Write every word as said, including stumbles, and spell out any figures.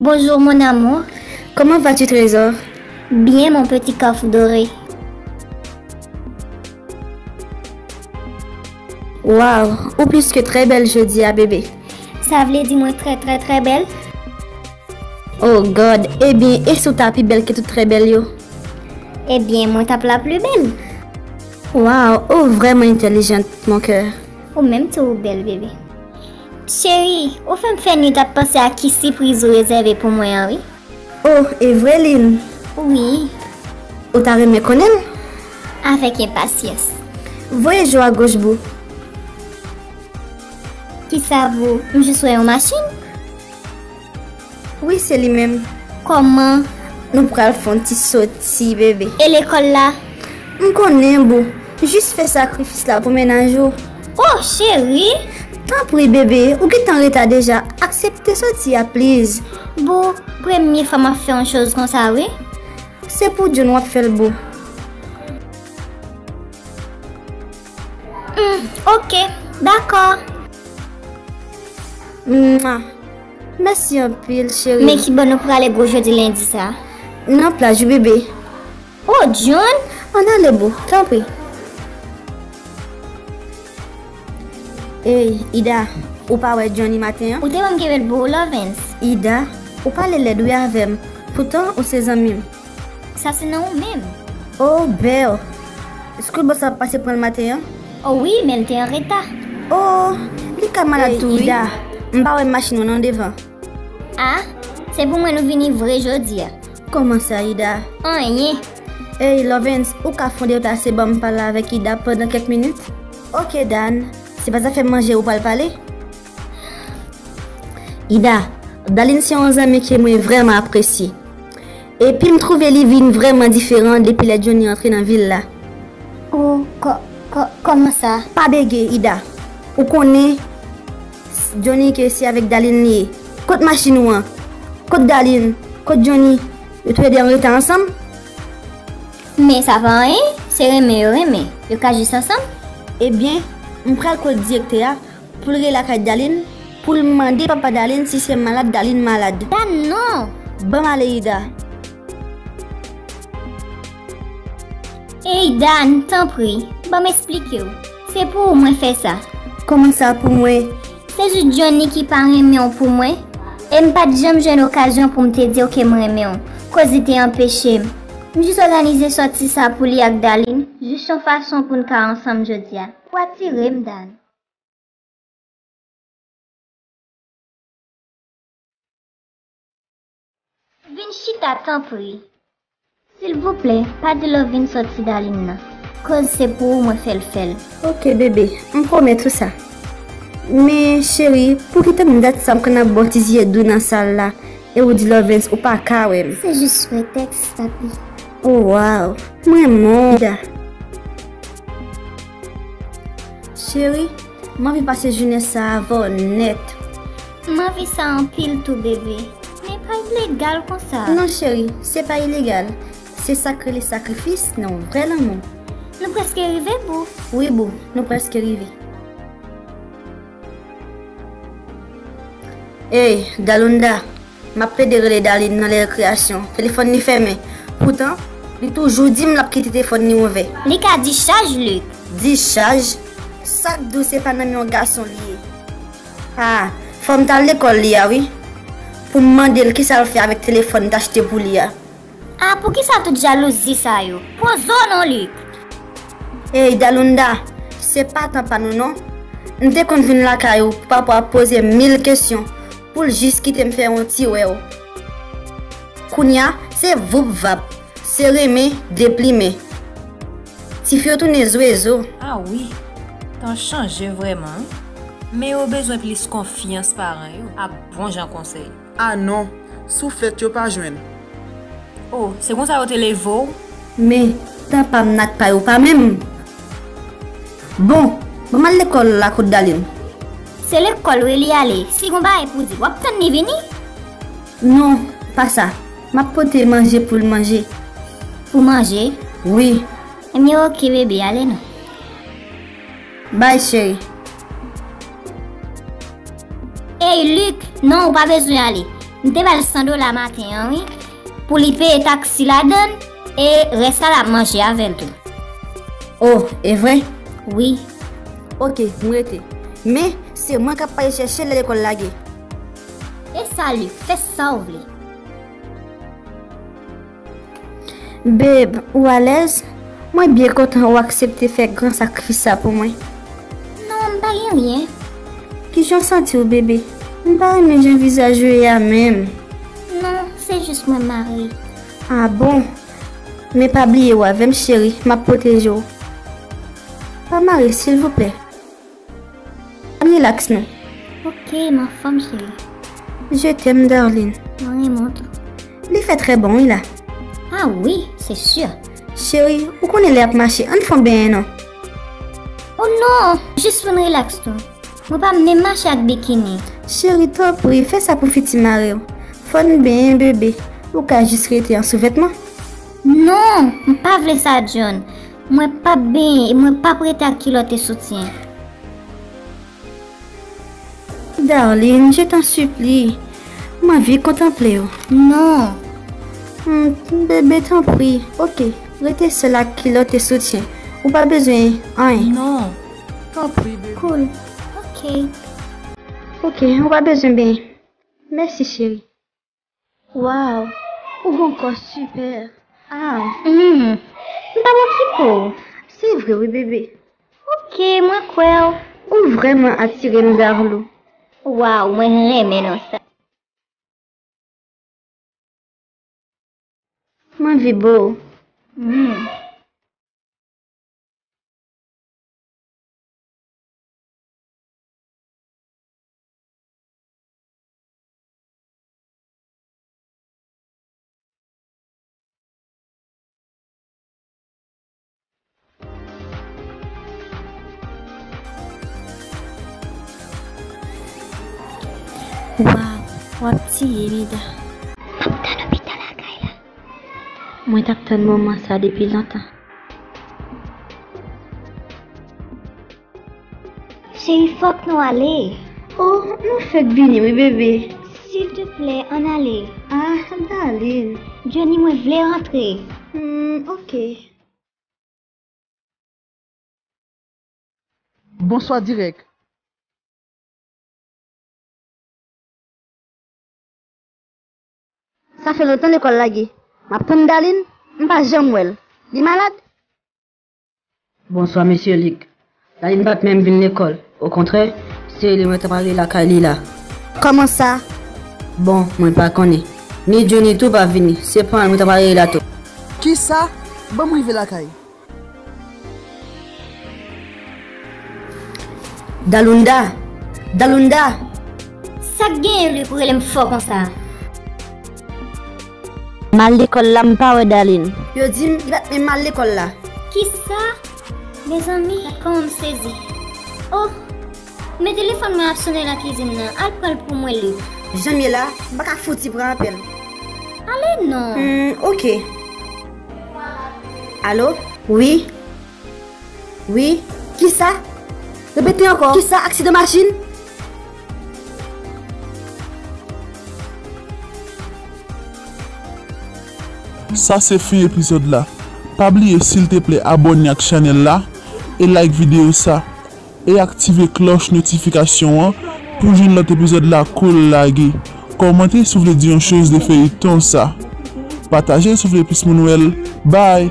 Bonjour, mon amour. Comment vas-tu, Trésor? Bien, mon petit Kafou doré. Wow, ou plis ke trè bèl jodi a, bebe. Sa vle di mwen trè, trè, trè bèl? Oh God, ebyen, e si w ta pi bèl ke tout trè bèl yo? Ebyen, mwen t ap la pli bèl. Wow, ou vrèman entèlijant, mon cœur. Ou menm tou ou bèl, bebe. Cheri, ou fè m fè nwit ap panse a ki sipriz ou rezève pou mwen an, wi. Oh, Eveline! Wi. Ou ta renmen konnen l? Avèk enpasyans. Voye je w a goch, boo. Kisa, boo? M jis wè yon machin. Wi, se li menm. Kòman? Nou pral fè yon ti soti, bebe. E lekòl la? M konnen, boo. Jis fè sakrifis la pou mennaj ou. Oh, cheri! Tanpri, bebe, ou gentan anreta deja. Aksepte soti a, please. Boo, premye fwa m ap fè yon choz konsa, wi. Se pou John w ap fè l, boo. Hmm, ok, dakò. Mwa. Mèsi anpil, cheri. Men ki bò nou prale gwo jodi lendi sa? Nan plaj, wi, bebe. Oh, John! Ann ale, boo, tanpri. Ey, Ida, ou pa wè Johnny maten an? Ou te ban m kenbe l pou ou, Lovens. Ida, ou pale lèd wi avè m. Poutan, ou se zanmi m. Sa se nan ou menm. Oh, bèl. School bus la pase pran l maten an? Oh wi, men l te an reta. Oh, li ka malad tou, wi. Ida, m pa wè machin ou nan devan. Ah, se pou mwen nou vini vre jodi a. Kòman sa, Ida? Anyen. Ey, Lovens, ou ka fonde plase ban m pale avèk Ida pandan kèk minit? Ok, Dan, se pa zafè manje ou pral pale? Ida, Darline se yon zanmi ke mwen vrèman apresye. Epi m twouve li vin vrèman diferan depi lè Johnny antre nan vil la. Ou kò-, kò-, kòman sa? Pa bege, Ida. Ou konnen Johnny ke se avèk Darline li ye. Kot machin ou an? Kot Darline? Kot Johnny? Yo toulède an reta ansanm? Men sa pa anyen, se renmen yo renmen. Yo ka jis ansanm. Ebyen, m pral kot direktè a pou l rele lakay Darline, pou l mande papa Darline si se malad Darline malad. Dan non! Ban m ale, Ida. Ey, Dan, tanpri, ban m eksplike w. Se pou ou mwen fè sa. Kòman sa pou mwen? Se jis Johnny ki pa renmen w pou mwen. E m pa t janm jwenn okazyon pou m te di w ke m renmen w. Koz li te anpeche m. M jis òganize sòti sa pou li ak Darline, jis yon fason pou n ka ansanm jodi a. Ou atire m, Dan. Vin chita, tanpri. Silvouplè, pa di Lovens sòti Darline nan. Koz se pou ou mwen fè l fè l. Ok, bebe, m pwomèt ou sa. Men, cheri, pou ki tann dat sa m konn ap ba w ti zye dou nan sal la, e ou di Lovens ou pa ka wè m? Se jis pretèks, papi. Oh, wow. M renmen w, Ida. Cheri, m anvi pase jounen sa avè w nèt. M anvi sa anpil tou, bebe. Men pa ilegal konsa. Non, cheri, se pa ilegal. Se sa k rele sakrifis nan yon vrè lanmou. Nou prèske rive, boo. Wi, boo, nou prèske rive. Ey, Dalonda, m ap plede rele Darline nan lè rekreyasyon. Telefòn li fèmen. Poutan, li toujou di m l ap kite telefòn li ouvè. Li ka dischaj, Luc. Dischaj? Sa k di w se pa nan men yon gason li ye? Ah, fò m t al lekòl li a, wi. Pou m mande l kisa l fè avèk telefòn m t achte pou li a. Ah, poukisa tout jalouzi sa yo? Poze w non, Luc. Ey, Dalonda, se pa tan pa nou non. M te konn vin lakay ou pou papa w ap poze m mil kesyon, pou l jis kite m fè yon ti wè w. Kounye a, se voup vap, se renmen, deplimen. Tifi yo tounen zwezo. Ah wi, tan chanje vrèman, wi. Men yo bezwen plis konfyans paran yo ak bon jan konsèy. Ah non, souflèt yo pa jwenn. Oh, se konsa yo te leve w? Men, tan pa m n ak pa yo pa menm. Bon, ban m al lekòl la kot Darline. Se lekòl wi li ale. Si gon bagay pou di, w ap tann li vini? Non, pa sa. M ap pote manje pou l manje. Pou manje? Wi. Ebyen, oke, bebe, ale non. Bay, cheri. Ey, Luc, non, ou pa bezwen ale. M te ba l san dola maten an, wi, pou li peye taksi ladan l, e rès la l ap manje avè l tou. Oh, e vre? Wi. Oke, m rete. Men, se mwen k ap pale chèche l lè lekòl lage. E sa li, fè sa w vle. Babe, ou alèz? Mwen byen kontan ou aksepte fè gran sakrifis sa pou mwen. Non, m pa gen anyen. Kijan w santi w, bebe? M pa renmen jan vizaj ou ye a menm. Non, se jis mwen mare. Ah bon? Men pa bliye w avè m, cheri, m ap pwoteje w. Pa mare, silvouplè. Ann rilaks non. Ok, m anfòm, cheri. Je t'aime, darling. Mwen renmen w tou. Li fè trè bon, wi, la. Ah wi, se si. Cheri, ou konnen lè ap mache, ann fè yon benyen non. Oh non, jis pou n rilaks tou. Mwen pa menm mache ak bikini. Cheri, tanpri, fè sa pou fiti mari w. Fò n benyen, bebe. Ou ka jis rete an souvètman. Non, m pa vle sa, John. Mwen p ap benyen e mwen p ap rete ak kilòt e soutyen. Darling, je t'en supplie. Mwen anvi kontanple w. Non. Hmm, bebe, tanpri. Ok, rete sèl ak kilòt e soutyen. Ou pa bezwen anyen. Non. Tanpri, bebe. Cool. Ok. Ok, ou pa bezwen benyen. Mèsi, cheri. Waw, ou gon kò sipè. Ah. Hmm, m p ap okipe w. Se vre wi, bebe. Ok, mwen kwè w. Ou vrèman atire m, Darlou. Waw, mwen renmen non sa. Mwen anvi bo. Hmm. Waw, w ap tiye, Mida. M ap tann ou pita lakay la. Mwen t ap tann moman sa depi lontan. Cheri, fòk nou ale. Oh, nou fèk vini wi, bebe. Silteplè, ann ale. Ah, darling. Johnny, mwen vle rantre. Hmm, ok. Bonswa, dirèk. Sa fè lontan lekòl lage. M ap tann Darline, m pa janm wè l. Li malad? Bonswa, mesye Luc. Darline pa t menm vin lekòl. Okontrè, se li mwen t ap rele lakay li la. Kòman sa? Bon, mwen pa konnen. Ni Johnny tou pa vini. Se paran l mwen t ap rele la tou. Kisa? Ban m rive lakay. Dalunda! Dalunda! Sa k genyen, Luc, ou rele m fò konsa? M al lekòl la, m pa wè Darline. Yo di m li pa t menm al lekòl la. Kisa? Mezanmi, gad kòman m sezi. Oh! Men telefòn mwen ap sonnen nan kizin nan. Al pran l pou mwen, Luc. Jan m ye la, m pa ka fouti pran apèl. Ale non. Hmm, ok. Alo? Wi? Wi? Kisa? Repete ankò. Kisa? Aksidan machin? Sa se fen epizòd la. Pa bliye, silteplè, abòne ak chanèl la e like videyo sa. E aktive klòch notifikasyon an pou jwenn lòt epizòd la kou l lage. Kòmante si w vle di yon choz de feyton sa. Pataje si w vle plis moun wè l. Bye!